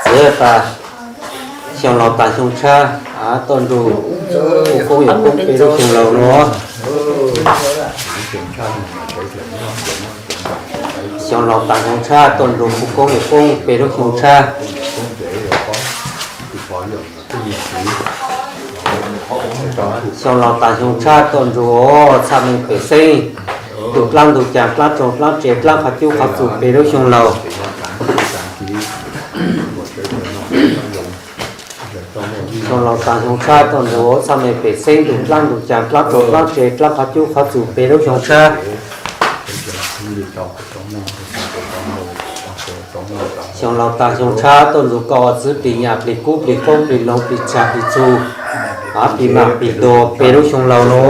Txiv tas, xyoo laus tas xyoo tshab tuaj nrug kuv koob yawm koob peb lub xyoo laus no. Xyoo laus tas xyoo tshab tuaj nrug kuv koob yawm koob peb lub xyoo tshab. Xyoo laus tas xyoo tshab tuaj nrug txhaj me pem xeeb, ntug dlaab ntug caa dlaab tsoog dlaab tsev dlaab qhov cub qhov txus peb lub xyoo laus. Xyoo laus tas xyoo tshab tuaj nrug txhaj me pem xeeb, ntug dlaab ntug caa dlaab tsoog dlaab tsev dlaab qhov cub qhov txus peb lub xyoo tshab. Xyoo laus tas xyoo tshab tuaj nrug koj ua txwv plig nyam plig kub plig qoob plig loo plig tsag plig txug, plig mam plig tuag peb lub xyoo laus no.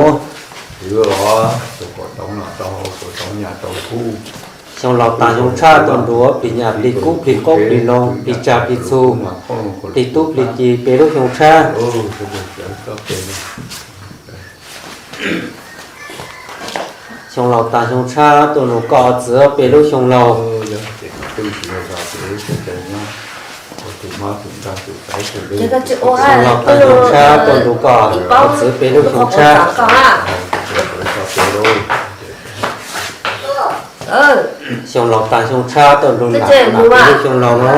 Xyoo laus tas xyoo tshab tuaj nrug plig nyam plig kub plig qoob plig loo plig tsag plig txug, plig tub plig ci peb lub xyoo tshab. Xyoo laus tas xyoo tshab tuaj nrug koj ua txwv peb lub xyoo laus. Xyoo laus tas xyoo tshab tuaj nrug koj ua txwv peb lub xyoo tshab. Xyoo laus tas xyoo tshab tuaj nrug nam nam peb lub xyoo laus no.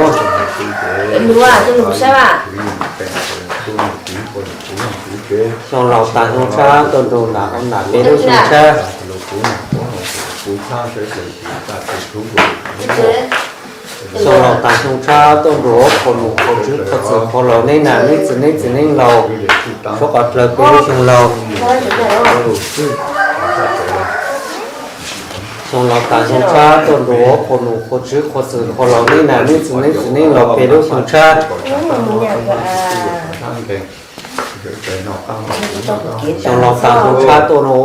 Xyoo laus tas xyoo tshab tuaj nrug nam nam peb lub xyoo tshab. Xyoo laus tas xyoo tshab tuaj nrug qhuas num qhuas tswv qhuas txwm qhuas laus neb nam neb txiv neb txiv neej laus, suav qhov dlawg peb lub xyoo laus. Xyoo laus tas xyoo tshab tuaj nrug qhuas num qhuas tswv qhuas txwm qhuas laus neb nam neb txiv neb txiv neej laus peb lub xyoo tshab. Xyoo laus tas xyoo tshab tuaj no.